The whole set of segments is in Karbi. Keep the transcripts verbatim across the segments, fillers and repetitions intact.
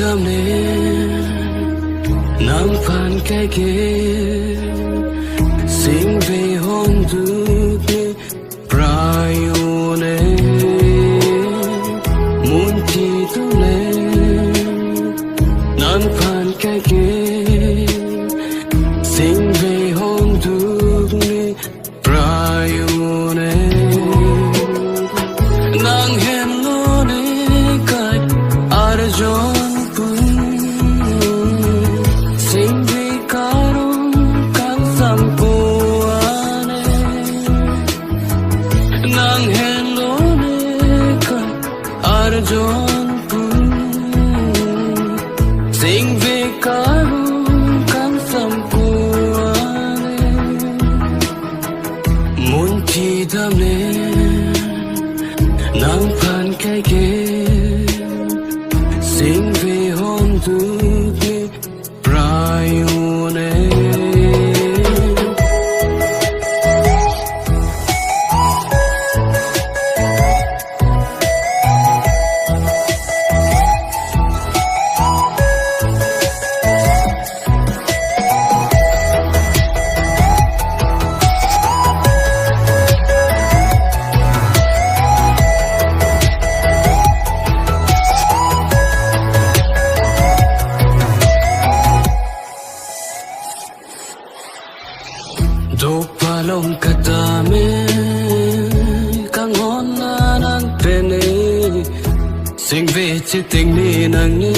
damne, nangphan kaike, singve honduk ne, prayone, munthi damne, nangphan kaike, singve honduk ne, prayone, nang henlo ne kai arjon pu, singve karong kangsam pu ane, nang henlo ne kai arjon pu, singve karong kangsam pu ane, munthi damne, nangphan kaike, singve honduk ne, prayone. Dopalong katame kanghon la nang pene, singve chitengne nangne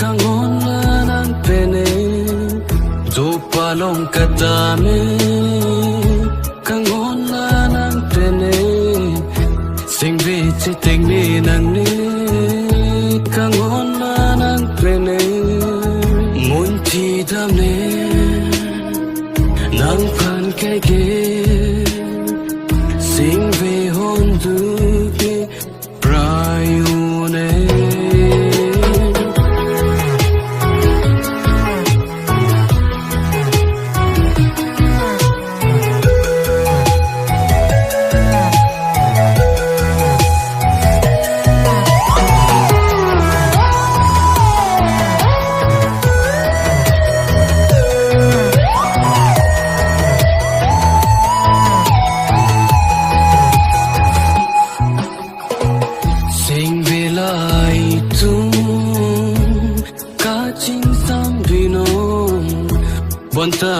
kanghon la nang pene. Dopalong katame kanghon la nang pene, singve chitengne nangne kanghon la nang pene, munthi damne, nangphan kaike, singve honduk ne, prayone. Singve la itum kachingsam binong, bonta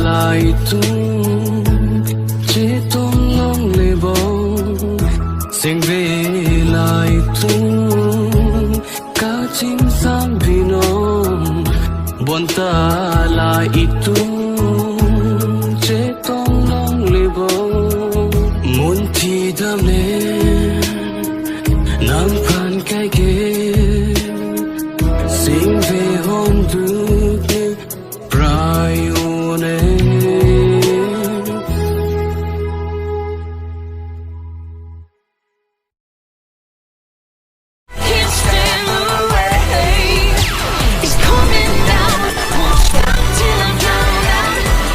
la itum chetong longle bom. Singve la itum kachingsam binong, bonta la itum